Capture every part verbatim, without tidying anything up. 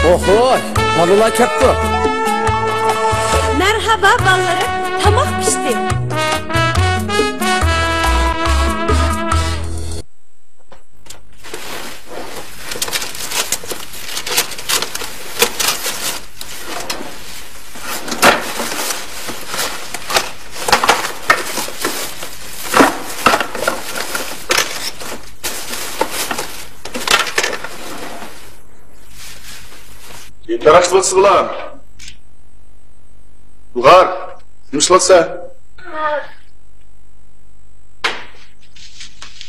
ئوھوي، بالىلار كەپتۇ. مەرھابا بالىلىرىم، تاماق پىشتى. نېمە تاراش قىلىۋاتىسىز، بالام؟ ئىلغار، نېمە ئىش قىلىۋاتىسەن؟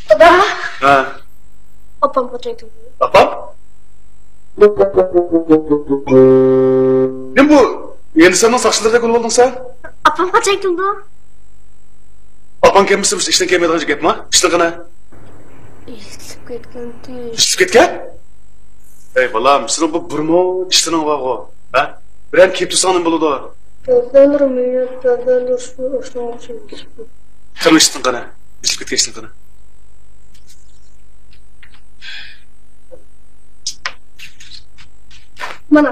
دادا. ھە. ئاپام قاچان كېلىدۇ؟ ئاپام؟ نېمە بۇ؟ ئەمدى سەننىڭ ساقچىلىرىدەك بولۇپ قالدىڭ سەن؟ ئاپام قاچان كېلىدۇ؟ ئاپاڭ كەلمىسە، بىز ئىشتىن كەلمەيدىغان گەپما؟ ئىشتىن قېنى؟ ئىشلىپ كەتكەنتى. ئىشلىپ كەتكەن؟ ئەي بالام، سېنىڭ بۇ بىرمۇ ئىشتىنىڭ بارغۇ، ھە؟ بىرەر كېلىپ تۇرساڭ نېمە بولىدۇ؟ دادالىرىم، دادالىرىم شۇ ئاشۇنىڭ ئۈچۈن كېلىپ. قېنى ئىشتىن قېنى؟ ئىشلىپ كەتكەن ئىشتىن قېنى؟ مانا.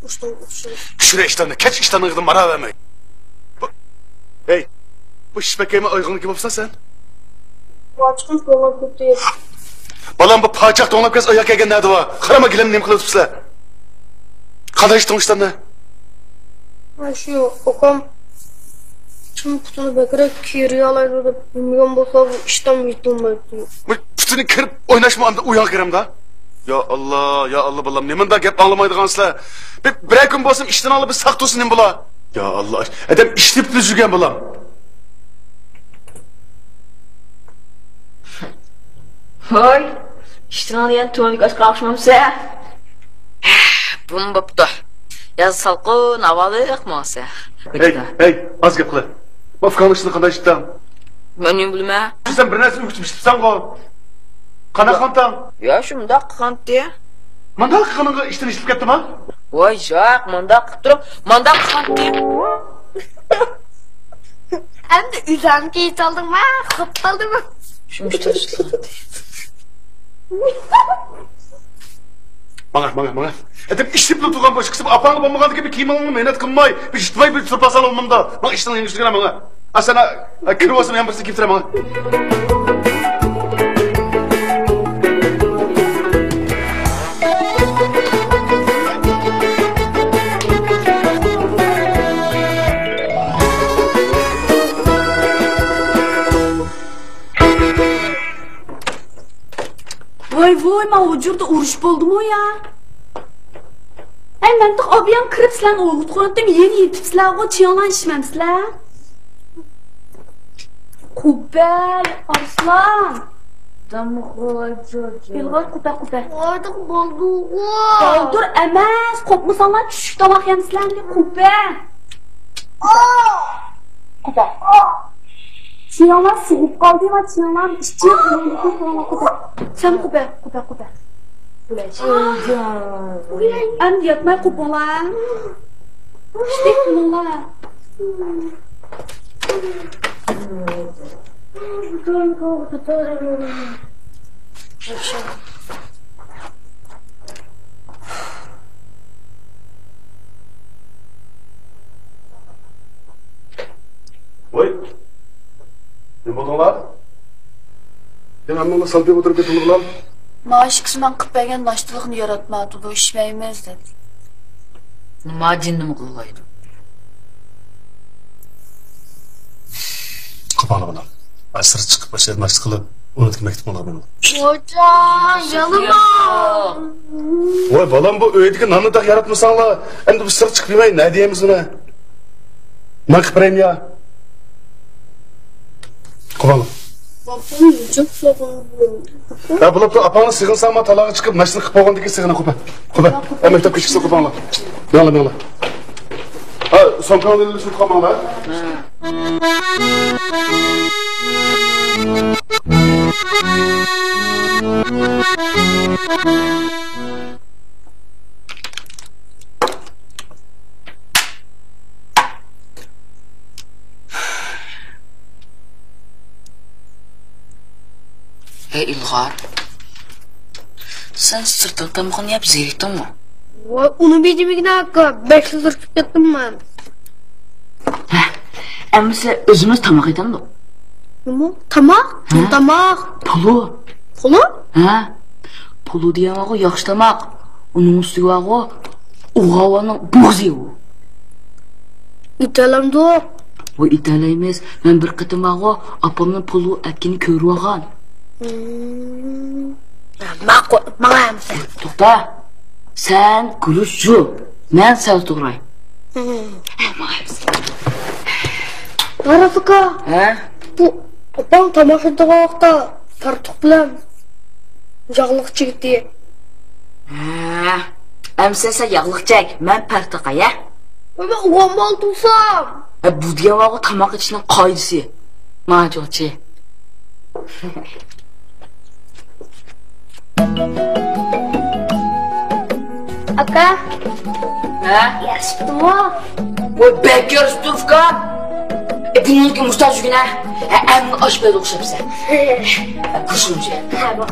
ئۇشتۇڭ، ئۇشتۇڭ. چۈشۈرە ئىشتاننى، كەچ ئىشتاننىڭ ئېغىزىدىن ماراۋەرمەي. بۇ، ھەي، بۇ شىپەكەيمۇ ئايغىڭلىكى بوپسەن سەن؟ پاچىقىم توڭلاپ كەتتى. بالام، بۇ پاچاق توڭلاپ كەتسە ئاياق كەلگەن نەدە بار؟ قارىما، گىلەمنى نېمە قىلىۋېتىپسىلەر؟ قانداق ئىشتىڭ ئىشتاننى؟ شۇ ئۇكام چىڭ پۇتىنى بەكرەك كېرىيالايدۇ دەپ بىلمىگەن بولسا، بۇ ئىشتان يېتىلمەيدۇ. بۇ پۇتىنى كىرىپ ئويناشمۇ ئاندىن ئۇيان كىرەمدا. يا ئاللا، يا ئاللا بالام، نېمانداق گەپ ئاڭلىمايدىغانسىلەر؟ بىر، بىرەر كۈن بولسۇن ئىشتىن ئالىپ بىر ساق تۇرسۇن نېمە بولا؟ يا ئاللا، ئادەم ئىشلىپلا يۈرگەن بالام. ھوي، ئىشتىنىڭ يەنە تۈۋەندىكى ئاشقا ئوخشىمامسەن؟ بۇمۇ بوپتۇ. ياز سالقىن، ھاۋالىق ماڭسەن. ھەي، ھەي، ئاز گەپ قىل. ما ئۇكاڭنىڭ ئىشىنى قانداق ئىشلىتىڭ؟ مەن نېمە بىلىمەن؟ سەن بىر نەرسە ئۆگىتىپ ئىشلىتىپسەنغۇ. قانداق قىلغانتىڭ؟ يا، شۇنداق قىلغانتى. مانداق قىلغىنىڭغا ئىشتىن ئىشلىپ كەتتىما؟ ۋاي، ياق، مانداق قىلىپ تۇرۇپ، مانداق قىلغانتى. ئەمدى ئۆزۈڭ كېيىپ سالدىڭما؟ قوپ قالدىمۇ؟ شۇمۇشتۇر ئىشلىتىۋاتتى. ماڭا، ماڭا، ماڭا. ئادەم ئىشلىپلا تۇرغان باشقىسى، ئاپاڭغا بولمىغاندىكىن بىر كىيىمىڭنى مەينەت قىلماي، بىر يىتماي بىر تۇرۇپ ئالساڭ بولمامدا؟ ماڭا ئىشتىن يېڭىشتىن ماڭا. ئا، سەن، ئا، كىرىۋالسام يەنە بىرسىنى كىيىپ تۇرە ماڭا. ۋاي، ۋاي، ما ھۇجرىدا ئۇرۇش بولدىمۇ يا؟ ھەي، مەنتىق ئابىيام كىرىپ سىلەرنى ئويغۇتقۇنتىم، يەنە يېتىپسىلەرغۇ، چىياڭلار ئىچمەمسىلەر؟ قۇبە، ئارسلان. دامغا جوجو. ئىلغار، قۇبە، قۇبە. ئارتۇق بولدىغۇ. بالدۇر ئەمەس، قوپمىساڭلار چۈشلۈك تاماق يەمسىلەر، قۇبە. قۇبە. چىياڭلار سوغۇپ قالدى، ما چىياڭلار ئىچىپ، قۇبە. سەن قۇبە، قۇبە، قۇبە. ئەمدى ياتماي قوپۇڭلار. ئىشتەك قىلىڭلار. ۋاي، نېمە بولدۇڭلار؟ يەنە ھەممىڭلار سالپىيىپ ئولتۇرۇپ كەتتىڭلار، بالام. مائاش قىسمەن قىلىپ بەرگەن ناشتىلىقنى ياراتمايۋاتىدۇ، ئىشلەيمىز دەپ. نېمە جىندىمۇ قىلغايدۇ؟ قوپاڭلار، بالام. ئا، سىرت چىقىپ، ئاشۇ يەردە ناشتا قىلىپ، ئۇنىڭدىكى مەكتۇپنى ئالاپ مېڭىڭلار. ھوجام، يالىما. ۋاي، بالام، بۇ ئۆيدىكى ناننى تېخى ياراتمىساڭلار، ئەمدى بۇ سىرت چىقىپ يېمەي، نەدە يەيمىز بۇنى؟ نان قىلىپ بېرەيمۇ يا؟ قوپاڭ. ھە، بولۇپتۇ، ئاپاڭنى سېغىنساڭ، ما تالاغا چىقىپ، ماشىنا قىلىپ بولغاندىن كېيىن سېغىنە، قوپا. قوپا. ھە، مەكتەپكە چىقسا، قوپاڭلار. مېڭىڭلار، مېڭىڭلار. ھە، سومكاڭلارنى ئېلىپ قوپاڭلار. ھەي ئىلغار، سەن سىرتلىق تامىقىنى يەپ زېرىكتىڭمۇ؟ ۋاي، ئۇنى بىلمىگىن ئاكا، بەك سىزىرىپ كەتتىم مەن. ھە، ئەمىسە ئۆزىمىز تاماق ئېتەمدۇق. نېمە؟ تاماق؟ ھە؟ تاماق. پولۇ. پولۇ؟ ھە؟ پولۇ دېگەن بارغۇ، ياخشى تاماق. ئۇنىڭ ئۈستىگە بارغۇ، ئوغاۋاننىڭ بوغۇزى ئۇ. ئېتەلەمدۇق؟ ۋاي، ئېتەلەيمىز. مەن بىر قېتىم بارغۇ، ئاپامنىڭ پولۇ ئەتكىنى كۆرۈۋالغان. ھىم. ماقۇل، ماڭايمىز. توختا، سەن گۈرۈچ يۇ، مەن سەۋزە توغراي. ھىم. ھە، ماڭايمىز. رەفىق ئاكا. ھە؟ بۇ ئاپاڭ تاماق ئېتىدىغان ۋاقىتتا پارتۇق بىلەن ياغلىق چىگىتى. ھە، ئەمسە سەن ياغلىق چەك، مەن پارتۇق ئاي، ھە؟ مەن ئۇۋام ئالتۇنسام. ھە، بۇ دېگەن بارغۇ تاماق ئېتىشنىڭ قائىدىسى. ماڭا چوقچى. ئاكا. ھە؟ ياخشىمۇ؟ ۋاي، بەك ياخشى تۇرۇپكەن. ئە، بۇنىڭكى مۇشتاق يۈگۈنە. ھە، ئەمدى ئاش بەردى ئوخشاپسەن. ھە، كۈرسىڭىزچە. ھە، بار.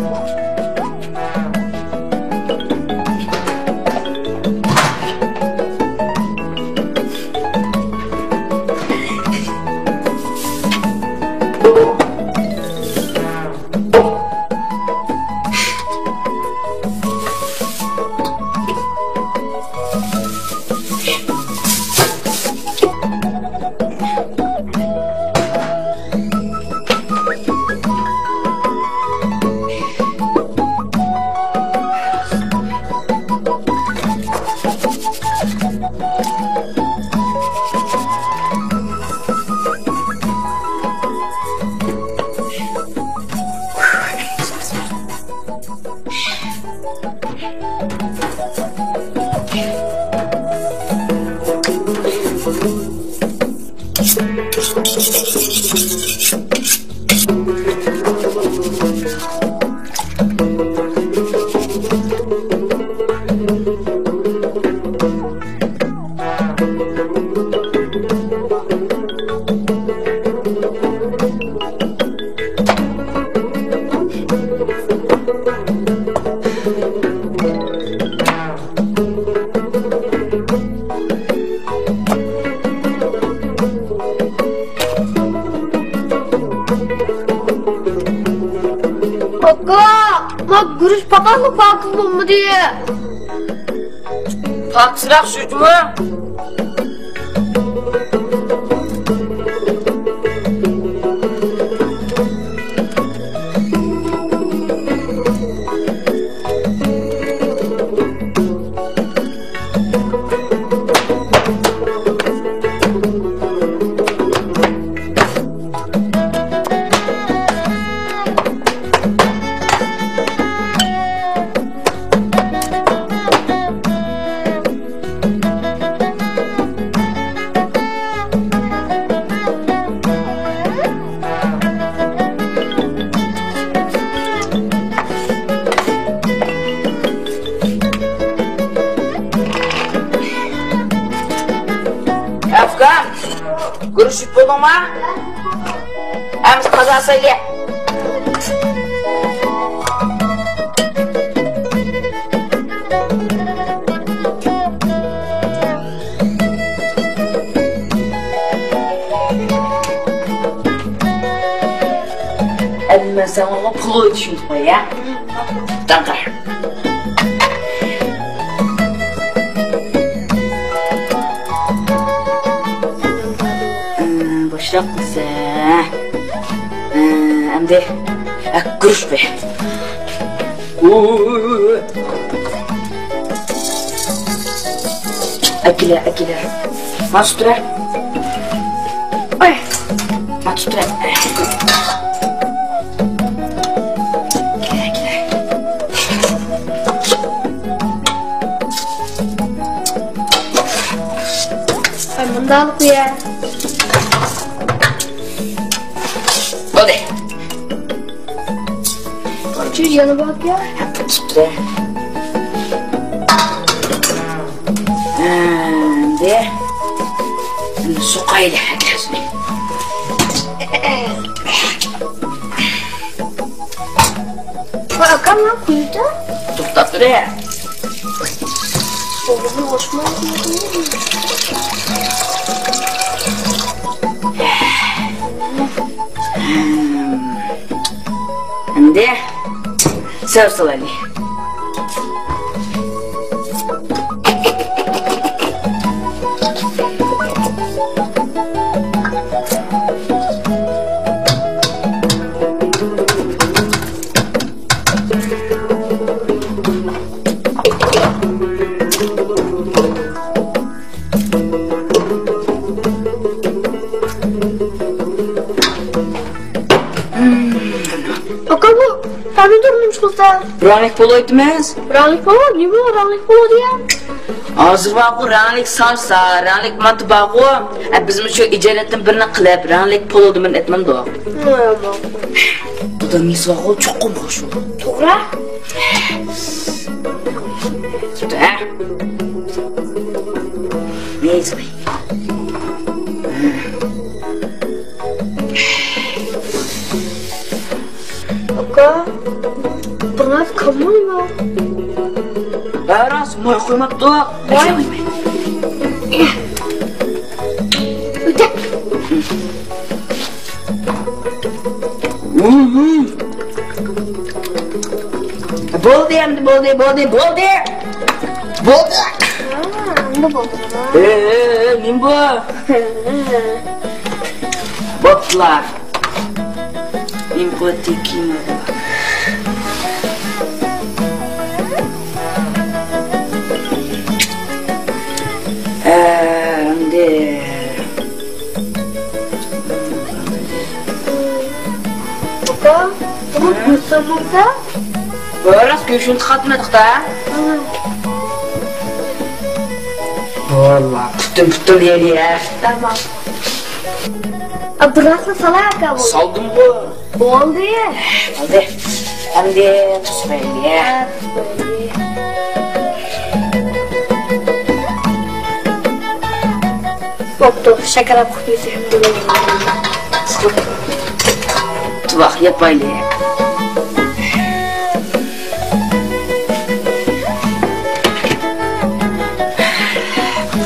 ئاكا، ما گۈرۈچ پاتالىق پاكىز بولمىدى. پاكىزراق شۇ جۇمۇ. ئەفغان، گۈرۈچ يۇيۇپ بولدۇڭما؟ ئەمىسە قازان سايلى. ئەمدى مەن ساڭا پۇل ئوينىتىشنى ئۇنتۇپ قوياي، ھە؟ داڭقا. باشلاق قىلسا. ئەمدى گۈرۈچ بەر. ئەكىلە، ئەكىلە. مانا تۇرە. ئاي. مانا تۇرە. ئەكىلە، ئەكىلە. ئاي، مۇنداق قويە. بولدى. قانچە يەنە باركەن؟ ئەمدى، ئەمدى سۇ قايلى. ۋاي، ئاكام، مانا قۇيۇپتۇ. توختاپ تۇرە. ئەمدى سەۋر سالايلى. ئاكا، بۇ پەمىدۇر نېمە قىلسا؟ رەڭلىك پولۇ ئېيتىمىز. رەڭلىك پولۇ؟ نېمە بۇ رەڭلىك پولۇ دېگەن؟ ھازىر بارغۇ رەڭلىك سالسا، رەڭلىك مانتا بارغۇ. ئە، بىزمۇ شۇ ئىجادىيەتتىن بىرنى قىلىپ، رەڭلىك پولۇ دېمەن ئېيتمامدۇ؟ دادام يېسە بارغۇ، چوقۇم خوش بولىدۇ. توغرا. ھە؟ نېمە يېسە؟ ئاكا، بىر نەرسە قالمايمۇ؟ ھە، راست، ماي قويماپتۇ. ۋاي. ئۆتە. بولدى ئەمدى، بولدى، بولدى، بولدى. بولدى. ھە، ئەمدى بولدى. ئە، ئە، ئە، نېمە بۇ؟ بوپتۇلا. نېمە قىلىۋاتىدىكىن؟ ئەمدى. ئاكا، بۇ گۈلسۈم بولسا؟ بۇ راست گۆشنى تىقاتمىدۇق-دە. ۋاللا، پۈتۈن-پۈتۈن يەيلى. تامام. ئابدۇرازاق سالاي ئاكا بۇ. سالدىمغۇ. بولدى. بولدى. ئەمدى تۇز قويايلى. ھە، تۇز قويايلى. بوپتۇ، شاكىراپ قويۇپ يېسەم بولىدۇ. تۇباق ياپايلى.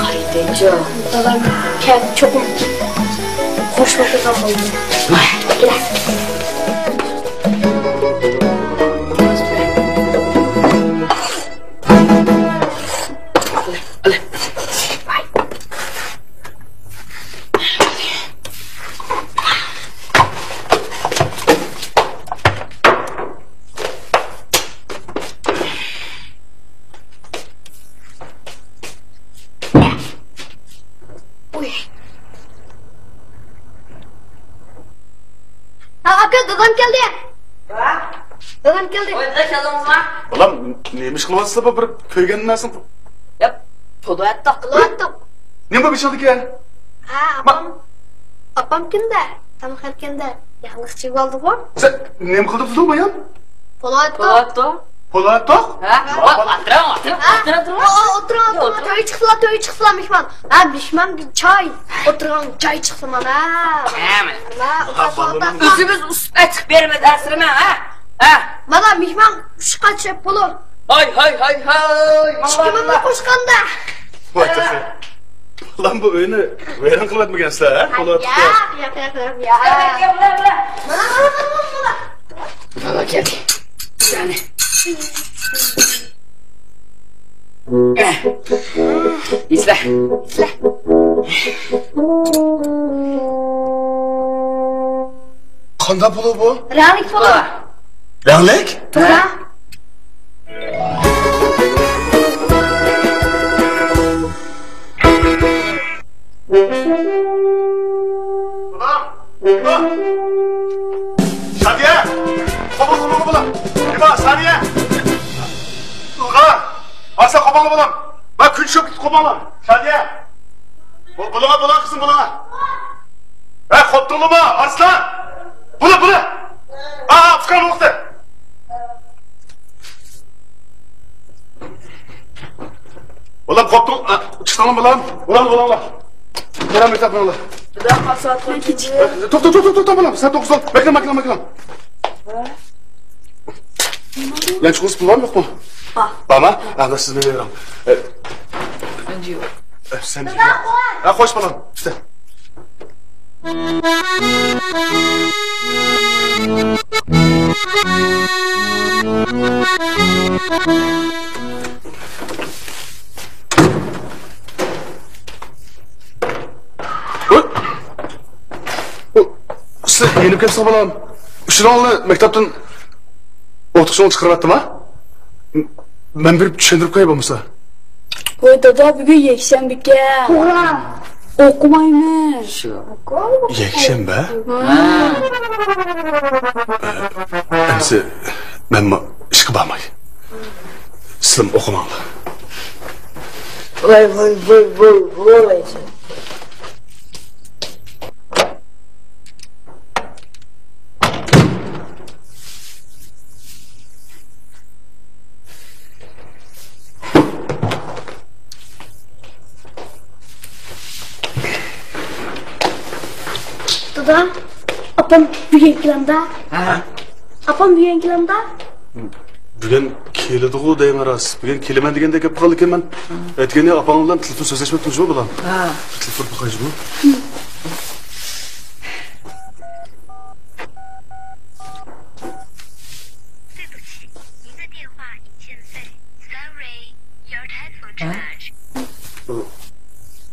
قايتىچۇ. دادام كەپ چوقۇم خوش بولغان بولدى. ۋاي. كېلە. ھە، ئاكا، دادام كەلدى. ۋە؟ دادام كەلدى. ۋاي، دادا، كەلدىڭىزما؟ بالام، نېمە ئىش قىلىۋاتىسىز بۇ بىر كۆرگەن نەرسىڭ؟ ياق، پولۇ ئەتتۇق. پولۇ ئەتتۇق. نېمە بۇ بېشىڭدىكى؟ ھە، ئاپام. ئاپام كۈندە، تاماق ئەتكەندە يالغۇز چىگىۋالدىغۇ. سەن نېمە قىلدىڭ بايام؟ پولۇ ئەتتۇق. پولۇ ئەتتۇق. پولۇ ئەتتۇق؟ ھە؟ ۋاي، ئولتۇرۇڭ، ئولتۇرۇڭ، ھە؟ ئولتۇرۇڭ، ئولتۇرۇڭ. ئو، ئو، ئولتۇرۇڭ، ئولتۇرۇڭ. تۆگە چىقسىلا، تۆگە چىقسىلا مېھمان. ھە، مېھمانغا چاي. ئولتۇرغان جاي چىقسا مانا. ھە، مانا. ھە، بالىنىڭ ئۆزىمىز ئۇسۇپ ئەتىپ بېرىمىز ئەسلىمە، ھە؟ ھە؟ مانا مېھمان ئۈچ قاچا پولۇ. ھاي، ھاي، ھاي، ھاي. ئىككى مىڭنى قوشقاندا. ۋاي تېخى. بالام، بۇ ئۆينى ۋەيران قىلىۋەتمىگەنسىلەر، ھە؟ پولۇ ئەتتۇق. ياق، ياق، ياق، ياق، ياق. مانا، مانا، مانا، مانا. بالا كەلدى. يەنى. ئە. يېسىلە. قانداق پولۇ بۇ؟ رەڭلىك پولۇ. رەڭلىك؟ ھە. بالام! بالام! شادىيە! قوبۇل، قوبۇل، قوبۇل! نېمە، شادىيە! ئىلغار! ئاسا قوبۇل، بالام! مەن كۈن چۈشۈپ كېتىپ قوبۇل! شادىيە! بۇ، بۇلىڭا، بۇلىڭا، قىزىم، بۇلىڭا! ھە، قوپتۇڭلىما، ئارسلان؟ بۇلى، بۇلى! ئا، ئا، ئۇكام، ئۇقتى! بالام، قوپتۇڭ، ئا، چىقساڭلار، بالام. بولام، بولام، بولام. بولام، مېھتاب، بولام. بىر دەقىقە، سائەت ئون ئىككى. توختا، توختا، توختا، بالام. سائەت توققۇز بول. مەكلەم، مەكلەم، مەكلەم. ھە؟ يانچۇقىڭىز پۇل بارمۇ، يوقمۇ؟ بار. بارمۇ؟ ھە، سىزگە بېرەم. ئە، ئەپسەندە. ھە، خوش بالام. ئۈستە. سىلەر يېنىپ كەپسىز بالام. ئۇشۇلارنى مەكتەپتىن ئوقۇتقۇچىڭ چىقىرىۋەتتىما؟ مەن بېرىپ چۈشەندۈرۈپ قوياي بولمىسا. ۋاي دادا، بۈگۈن يەكشەنبىكەن. توغرا. ئوقۇمايمىز. يەكشەنبە؟ ھە. ئەمسە مەنمۇ ئىشقا بارماي. سىلەرمۇ ئوقۇماڭلار. ۋاي، ۋاي، ۋاي، ۋاي، ۋاي. دادا، ئاپام بۈگۈن كېلەمدا؟ ھە؟ ئاپام بۈگۈن كېلەمدا؟ بۈگۈن كېلىدىغۇ دەيمەن راست. بۈگۈن كېلىمەن دېگەندەك گەپ قىلغانىكەنمەن. ئەتىگەننى ئاپاڭ بىلەن تېلېفون سۆزلەشمەپتىمىزمۇ بالام؟ ھە. تېلېفون باقايچۇ.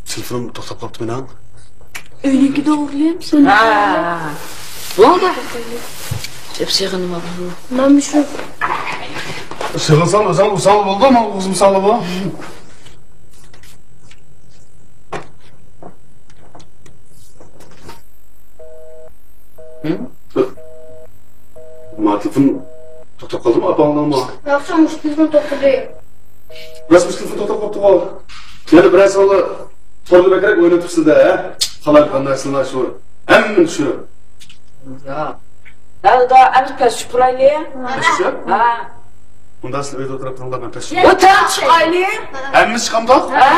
تېلېفونۇم توختاپ قاپتۇ مېنىڭ. ئۆينىڭكىدە ئوغرىلىيەمسەن؟ ھە. بولدى. دەپ سېغىنىم ئاپا. مەن شۇ. سېغىنساڭ ئۆزۈڭ ئۇرساڭلا بولدى، ماڭا ئۇرغۇزمىساڭلا بۇ. ما تېلېفون توختاپ قالدىمۇ ئاپاڭنىڭمۇ؟ ياق، مۇشۇ تېلېفون توختىدى. راست، مۇشۇ تېلېفون توختاپ قاپتىغۇ. يەنە بىرەرسىڭلار توردا بەكرەك ئوينىتىپسىز-دە، ھە؟ قالايمىقان نەرسىلەر شۇ. ھەممىنى چۈشۈرۈپ. يا. ھە، دادا، ئەمىسە پەس چۈشۈپ تۇرايلى. پەس چۈشۈپ؟ ھە. ئۇنداق سىز ئۆيدە ئولتۇرۇپ تۇرۇڭلار، مەن پەس چۈشۈپ. ئولتۇرۇپ چىقايلى. ھەممىمىز چىقامدۇق؟ ھە.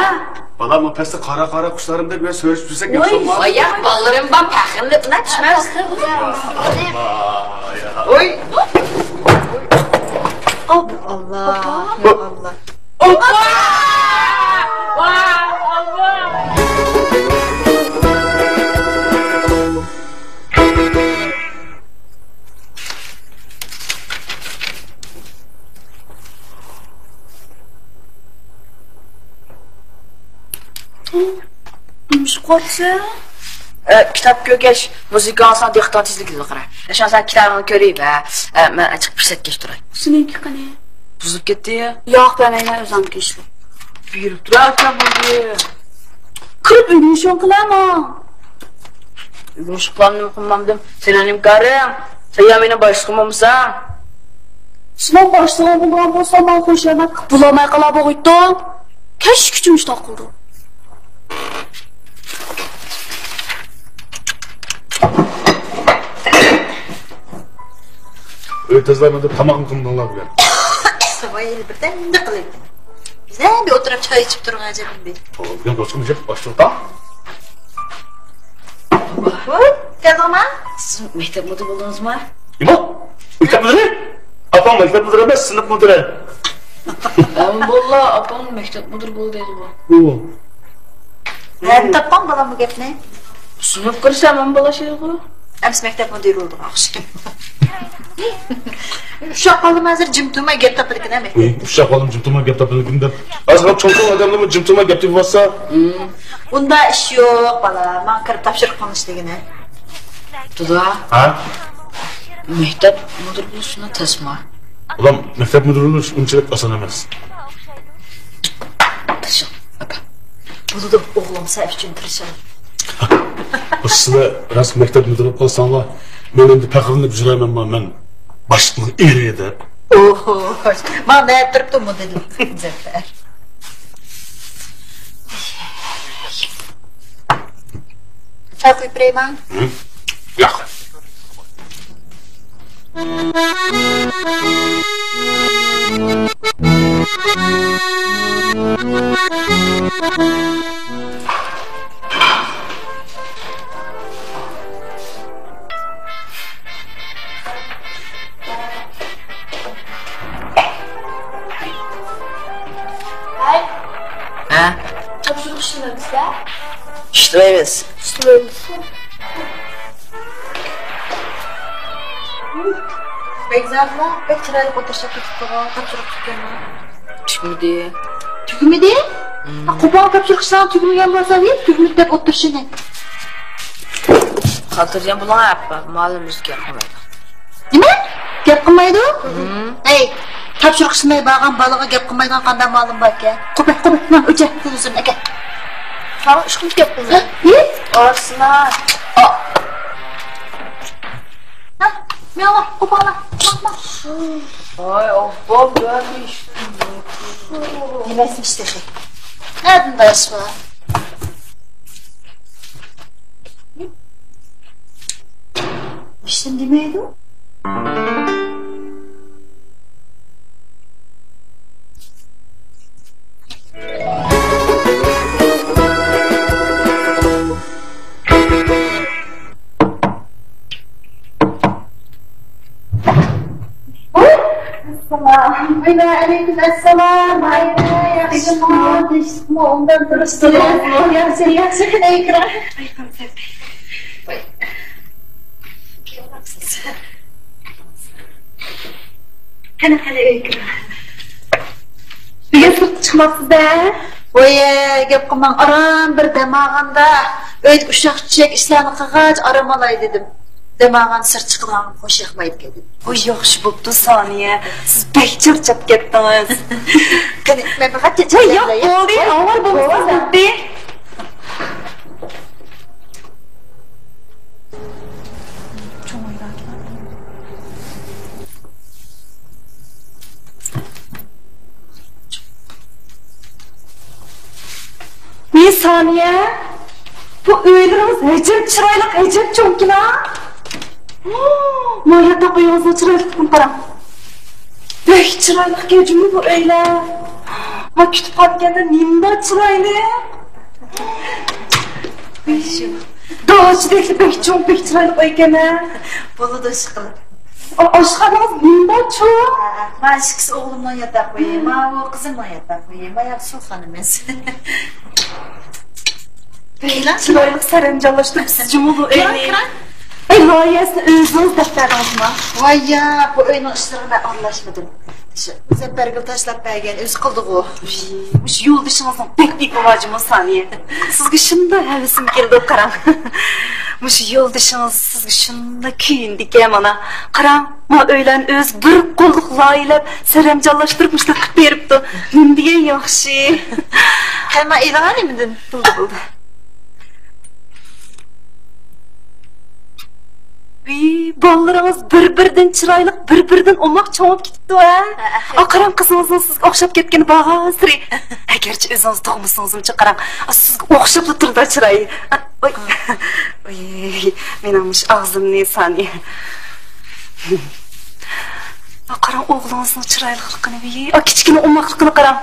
بالام، ئۇ پەستە قارا-قارا قۇشلارنى دەپ، سۆرۈشۈپ يۈرسەك ياخشى بولماس. ۋاي، ياق، بالىلىرىم بار، پەخىرلىنىپ چۈشمەس. ئاللا، يا. ۋاي. ئاللا، يا ئاللا. ئوپپا! ۋاي، ئاللا! نېمىشقا قورقىسەن؟ ئە، كىتاب كۆرگەچ، مۇزىكا ئاڭلىساڭ دىققىتىڭ تېزلا كېتىدۇ قارا. ئەشۇ سەن كىتابىڭنى كۆرۈۋەر. ئە، مەن ئاچىق پۇرسەتكە تۇراي. سېنىڭكى قېنى؟ بۇزۇلۇپ كەتتى. ياق، بەرمەيمەن، ئۆزۈمنىڭكى ئىشلىك. بېرىپ تۇراركەن بولدى. كىرىپ ئۆگىنىشىڭ قىلەما. ئۆگىنىشىپ قىلامدىم، قىلمامدىم. سېنىڭ نېمە كارىڭ؟ سەن يا مېنىڭ باشلىقىم بولمىساڭ. سېنىڭ باشلىقىڭ بولغان بولسا، ماڭا خۇشامەت قىلىپ بولالماي قالا بوغۇيتتۇڭ. كەچكىچە مۇشۇنداق قىلدىڭ. ئۆي تازىلايمەن دەپ تاماقنى قىلمىدىڭلار بۈگۈن. ۋاي، ھېلى بىردەمدە قىلىۋېتىڭ. بىزدە بىر ئولتۇرۇپ چاي ئىچىپ تۇرغان ئەجەب ئىدى. بۈگۈن روچكىمۇ يەپ ئاچتۇق تا. ۋاي، كەلدىڭما؟ سىز مەكتەپ مۇدىرى بولدىڭىزما؟ نېمە؟ مەكتەپ مۇدىرى؟ ئاپام مەكتەپ مۇدىرى ئەمەس، سىنىپ مۇدىرى. ئەمما باللا، ئاپام مەكتەپ مۇدىرى بولدى دەيدىغۇ. ئۇ. نەدىن تاپقان بالام بۇ گەپنى؟ سىنىپ كىرسە ھەممە بالا شۇنداقغۇ. ئەمىسە مەكتەپ مۇدىرى بولدىغان ئوخشايدۇ. ئۇششاق بالىلىرىمۇ ھازىر جىم تۇرماي گەپ تاپىدىكەن ھە مەكتەپتە. ئۇي، ئۇششاق بالىلىرىمۇ جىم تۇرماي گەپ تاپىدىكەن دەپ. ھازىر چوڭ-چوڭ ئادەملەرمۇ جىم تۇرماي گەپ تېپىۋاتسا. ئۇنداق ئىش يوق بالا. ماڭا كىرىپ تاپشۇرۇق قىلىش دېگىنە. دادا. ھە؟ مەكتەپ مۇدىرى بولۇش شۇنداق تەسمۇ؟ بالام، مەكتەپ مۇدىرى بولۇش ئۇنچىلىك ئاسان ئەمەس. تىرىشىڭ، ئاكا. بولىدۇ، ئوغلۇم سەن ئۈچۈن تىرىشىڭ. سىلەر راست مەكتەپ مۇدىرى بولۇپ قالساڭلار، مەن ئەمدى پەخىرلىنىپ يۈرەيمەنما، مەن باشلىقنىڭ ئېرى دەپ. ئوھو، مانا نەدە تۇرۇپتۇ مۇدىر زەپەر. چاي قۇيۇپ بېرەيمۇ؟ ھە؟ ياق. ھە؟ ئىشلەيمىز. ئىشلەيمىز. بەگزادىلا بەك چىرايلىق ئولتۇرۇشۇپ كېتىپتىغۇ، تاپشۇرۇق تۈگىمىدى. تۈگىمىدى؟ ھە، قوپال تاپشۇرۇق ئىشلارنى تۈگىمىگەن بولسا، نېمە تۈگىمىدى دەپ ئولتۇرۇشىنى؟ خاتىرجەم بولۇڭ، ئەپپا، مۇئەللىم بىزگە گەپ قىلمايدۇ. نېمە؟ گەپ قىلمايدۇ؟ ھەي، تاپشۇرۇق ئىشلىمەي بارغان بالىغا گەپ قىلمايدىغان قانداق مۇئەللىم باركەن؟ قوپە، قوپە، مانا ئۆچە تېلېۋىزورنى ئەكەل. قارا، ئىشقىلىپ گەپ قىلماي. ئارسلان. ھە، مېڭە، قوپالا. ۋاي، ئوببا، بۇ نېمە ئىش؟ نېمە ئىش تېخى؟ نەدىن دەرس بار؟ ھېچنېمە دېمەيدۇ. ئەسسالام. ۋەئەلەيكۇم ئەسسالام. ھاي، ياخشىمۇ؟ تىنچلىقمۇ؟ ئوبدان تۇرۇپسىز؟ ياخشى، ياخشى. قېنى ئىكرام. قېنى، قېنى، ئۆيگە كىرىڭ. بۈگۈن سىرتقا چىقماپسىز-دە؟ ۋوي، گەپ قىلماڭ، ئاران بىر دەم ئالغاندا، ئۆيدىكى ئۇششاق-چۈششەك ئىشلارنى قىلغاچ ئارام ئالاي دېدىم. دەم ئالغان سىرت چىقىدىغان خوش ياقمايدىكەن دېدىم. ۋوي، ياخشى بوپتۇ، سانىيە. سىز بەك چارچاپ كەتتىڭىز. قېنى، مەن بىر قەترە ۋوي، ياق، بولدى، ئاۋارە بولمىسىڭىز بولدى. ۋىي سانىيە، بۇ ئۆيلىرىڭىز ئەجەب چىرايلىق، ئەجەب چوڭكىنا. ما ياتاق ئۆيىڭىزنىڭ چىرايلىقلىقىنى قاراڭ. بەك چىرايلىقكەن جۇمۇ بۇ ئۆيلەر. ما كۈتۈپخانىكەندە نېمىنداق چىرايلىق. داچىدەكلا بەك چوڭ، بەك چىرايلىق ئۆيكەن ھە. بولىدۇ، ئىشقىلىپ. ئا، ئاشخانىڭىز نېمىنداق چوڭ؟ ھە، ھە. ما ئىككىسى ئوغلۇمنىڭ ياتاق ئۆيى، ما بۇ قىزىمنىڭ ياتاق ئۆيى، ما ياق سۇخانىمىز. بەك چىرايلىق سەرەمجانلاشتۇرۇپسىز جۇمۇ بۇ ئۆينى. كىرىڭ، كىرىڭ. ئەي، لايىھەسىنى ئۆزىڭىز دەپ بەردىڭىزمۇ؟ ۋاي يا، بۇ ئۆينىڭ ئىشلىرىغا مەن ئارىلاشمىدىم. شۇ مۇزەپپەرگۈل تاشلاپ بەرگەن، ئۆزى قىلدىغۇ. مۇشۇ يولدىشىڭىزنىڭ بەك ئېپى بار جۇمۇ سانىيە. سىزگە شۇنداق ھەۋىسىم كېلىدۇ، قاراڭ. مۇشۇ يولدىشىڭىز سىزگە شۇنداق كۆيۈنىدىكەن، مانا. قاراڭ، ما ئۆيلەرنى ئۆزى بىر قوللۇق لايىھەلەپ، سەرەمجانلاشتۇرۇپ مۇشۇنداق قىلىپ بېرىپتۇ. نېمە دېگەن ياخشى. قەيما ئېلىڭا نېمىدىن؟ بولدى، بولدى. ۋىي، بالىلىرىڭىز بىر-بىرىدىن چىرايلىق، بىر-بىرىدىن ئوماق چوڭىيىپ كېتىپتۇ ھە؟ ھە، ھە. ئا، قاراڭ، قىزىڭىزنىڭ سىزگە ئوخشاپ كەتكىنى بارغانسېرى. ئەگەرچە ئۆزىڭىز تۇغمىسىڭىزمۇچۇ قاراڭ. ئا، سىزگە ئوخشاپلا تۇرىدۇ چىرايى. ئا، ئوي. ئوي، مېنىڭ مۇشۇ ئاغزىمنى سانى. ئا، قاراڭ، ئوغلىڭىزنىڭ چىرايلىقلىقىنى، ۋىي. ئا، كىچىككىنە ئوماقلىقىنى قاراڭ.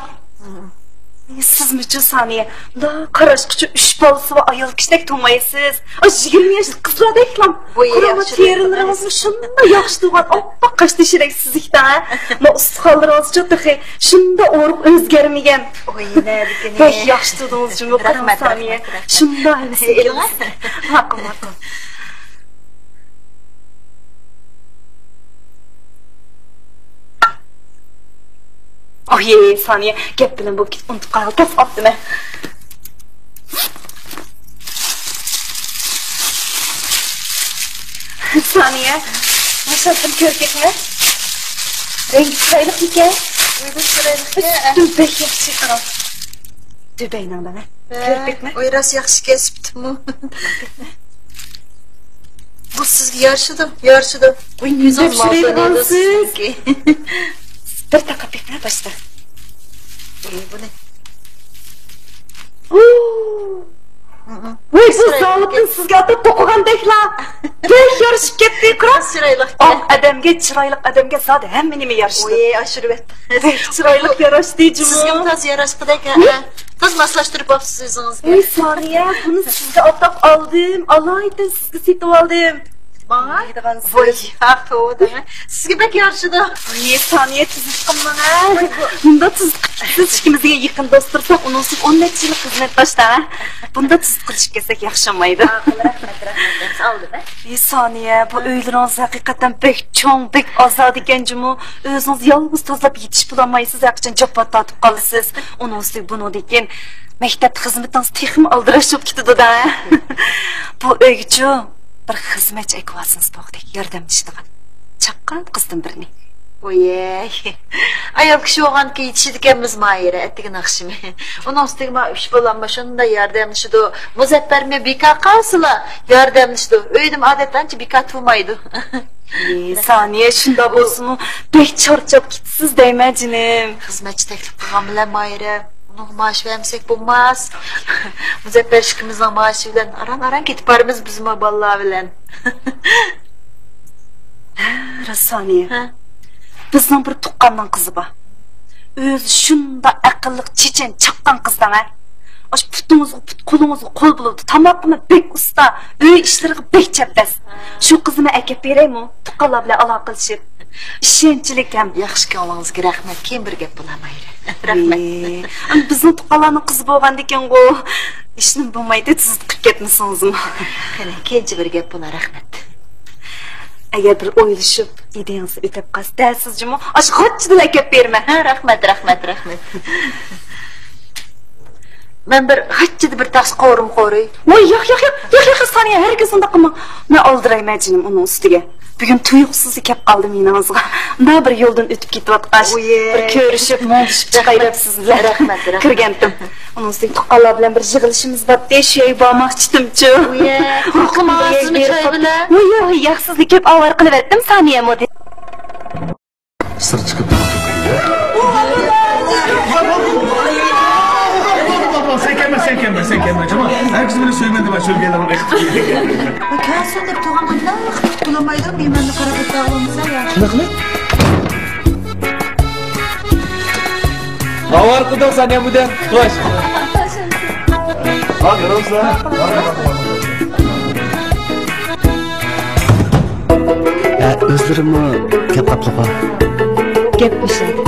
سىزمۇچۇ سانىيە، مۇنداق قاراشقىچە ئۈچ بالىسى بار ئايال كىشىدەك تۇرمايسىز. ئا، يىگىرمە ياشلىق قىزلاردەكلا. قارا، تېرىلىرىڭىزمۇ شۇنداق ياخشى تۇرغان، ئاپئاق قاشتېشىدەك سۈزۈكتە. ما ئۇستىخانلىرىڭىزچۇ تېخى شۇنداق ئورۇق ئۆزگەرمىگەن. ۋوي، نەدىكىنى. بەك ياخشى تۇردىڭىز جۇمۇ، قاراڭ سانىيە. شۇنداق ھەۋىسىم كېلىدۇ. ماقۇل، ماقۇل. ئوي، سانىيە، گەپ بىلەن بولۇپ كېتىپ ئۇنتۇپ قالغىلى تاس ئاپتىمەن. سانىيە، مۇشۇ كۆركەكمۇ؟ رەڭگى چىرايلىقمىكەن؟ ئۆيدە چىرايلىقكەن. ئۈستى بەك ياخشى، قاراڭ. دۇبەينىڭ دەڭە. كۆركەكمۇ؟ ئوي، راست ياخشىكەن، سۈپىتىمۇ. بۇ سىزگە يارىشىدۇ، يارىشىدۇ. ۋاي، نېمە دەپ سۈرەيدىغانسىز؟ بىر تاقاپ بېقىڭ باشتا. ئى، بۇنى. ۋاي، بۇ زاۋۇتتىن سىزگە ئاتاپ توقۇغاندەكلا. بەك يارىشىپ كەتتى، قاراڭ. چىرايلىق. ئاق ئادەمگە، چىرايلىق ئادەمگە زادى ھەممە نېمە يارىشىدۇ. ۋاي، ئاشۇرۇۋەتتىڭىز. بەك چىرايلىق ياراشتى جۇمۇ. سىزگىمۇ تازا ياراشقۇدەك، ھە؟ تازا ماسلاشتۇرۇپ ئاپسىز ئۆزىڭىزگە. ۋاي، سانىيە، بۇنى سىزگە ئاتاپ ئالدىم، ئالايىتەن سىزگە سېتىۋالدىم. ماڭا؟ دەيدىغان سۆز. ۋاي، ھەق توۋا دەڭە. سىزگە بەك يارىشىدۇ. ۋاي، سانىيە تىزىتقىنماڭ ھە. مۇنداق تىزىتقىپ كېتىسىز، ئىككىمىزگە يېقىن دوست تۇرساق، ئۇنىڭ ئۈستىگە ئون نەچچە يىللىق خىزمەتداش دەڭە. بۇنداق تىزىتقىلىشىپ كەتسەك ياخشى بولمايدۇ. ماقۇل، رەھمەت، رەھمەت. ئالدىم ھە. ۋاي، سانىيە، بۇ ئۆيلىرىڭىز ھەقىقەتەن بەك چوڭ، بەك ئازادىكەن جۇمۇ. ئۆزىڭىز يالغۇز تازىلاپ يېتىشىپ بولالمايسىز، ھەرقاچان جاپا تارتىپ قالىسىز. ئۇنىڭ ئۈستىگە بۇنىڭدىن كېيىن مەكتەپتە خىزمىتىڭىز تېخىمۇ ئالدىراش بولۇپ كېتىدۇ-دە. بۇ ئۆيگىچۇ بىر خىزمەتچى ئەكىۋالسىڭىز بولغۇدەك، ياردەملىشىدىغان. چاققان قىزدىن بىرنى. ۋويەي. ئايال كىشى بولغاندىكىن يېتىشىدىكەنمىز ماھىرە، ئەتىگە ناخشىمۇ. ئۇنىڭ ئۈستىگە ما ئۈچ بالاممۇ شۇنداق ياردەملىشىدۇ. مۇزەپپەرمۇ بىكار قالسىلا ياردەملىشىدۇ. ئۆيدىمۇ ئادەتتە ئانچە بىكار تۇرمايدۇ. ئى، سانىيە، شۇنداق بولسىمۇ بەك چارچاپ كېتىسىز دەيمەن جېنىم. خىزمەتچى تەكلىپ قىلغان بىلەن ماھىرە، ئۇنىڭغا مائاش بەرمىسەك بولماس. مۇزەپپەر ئىككىمىزنىڭ مائاشى بىلەن ئاران-ئاران كېتىپ بارىمىز بىزمۇ بالىلار بىلەن. ھە، راست سانىيە. ھە؟ بىزنىڭ بىر تۇغقاننىڭ قىزى بار. ئۆزى شۇنداق ئەقىللىق، چېچەن، چاققان قىز دەڭە. ئاشۇ پۇتىڭىزغا پۇت، قولىڭىزغا قول بولىدۇ. تاماققىمۇ بەك ئۇستا، ئۆي ئىشلىرىغا بەك چەپدەس. شۇ قىزنى مەن ئەكەپ بېرەيمۇ؟ تۇغقانلار بىلەن ئالاقىلىشىپ. ئىشەنچلىك ھەم. ياخشى كۆڭلىڭىزگە رەھمەت. كېيىن بىر گەپ بولا ماھىرە. رەھمەت. ئى، ئەمدى بىزنىڭ تۇغقانلارنىڭ قىزى بولغاندىكىنغۇ. ئىشنىمۇ بولمايدۇ، تىزىتىپ قىلىپ كەتمىسىڭىزمۇ. قېنى، كېيىنچە بىر گەپ بولا، رەھمەت. ئەگەر بىر ئويلىشىپ، ئىدىيەڭىزنى ئۆتەپ قالسا، دەسىز جۇمۇ، ئاشۇ غاچچىدىلا ئەكەپ بېرىمەن. ھە، رەھمەت، رەھمەت، رەھمەت. مەن بىر غاچچىدا بىر تاس قورۇم قورۇي. ۋاي، ياق، ياق، ياق، ياق، ياق، سانىيە، ھەرگىز ئۇنداق قىلماڭ. مەن ئالدىرايمەن جېنىم ئۇنىڭ ئۈستىگە. بۈگۈن تۇيۇقسىز كەپ قالدىم يېنىڭىزغا. مۇنداق بىر يولدىن ئۆتۈپ كېتىۋاتقاچ، ۋۇيە. بىر كۆرۈشۈپ، مۇڭدىشىپ چىقاي دەپ سىز بىلەن رەھمەت، رەھمەت. كىرگەنتىم. ئۇنىڭ ئۈستىگە تۇغقانلار بىلەن بىر يىغىلىشىمىز بارتتى، شۇ يەرگە بارماقچىتىمچۇ. ۋۇيە، قورقماڭ، سىزمۇ چاي بىلەن. ۋۇيە، ياق، سىزنى كۆپ ئاۋارە قىلىۋەتتىم، سانىيەمۇ دېدى. سىر چىقىپ تۇرۇپتۇ. سەن كەلمە، سەن كەلمە، سەن كەلمە، جامان. ھەرگىز مېنى سۆيمەن دېمە، شۆلگەيلەرنىڭ ئېقىپ. كەلسۇن دەپ تۇرغان، مۇنداق قىلىپ تۇرالمايدۇ، مېھماننى قاراپ ئولتۇرالمىسا يا. شۇنداقمۇ؟ ئاۋارە قىلدىڭ سەن يا مۇدەم. خوش. ھا، كۆرۈڭسىلەر. ھە، ئۆزلىرىمۇ گەپ قاپلىقى. گەپ بېشىدا.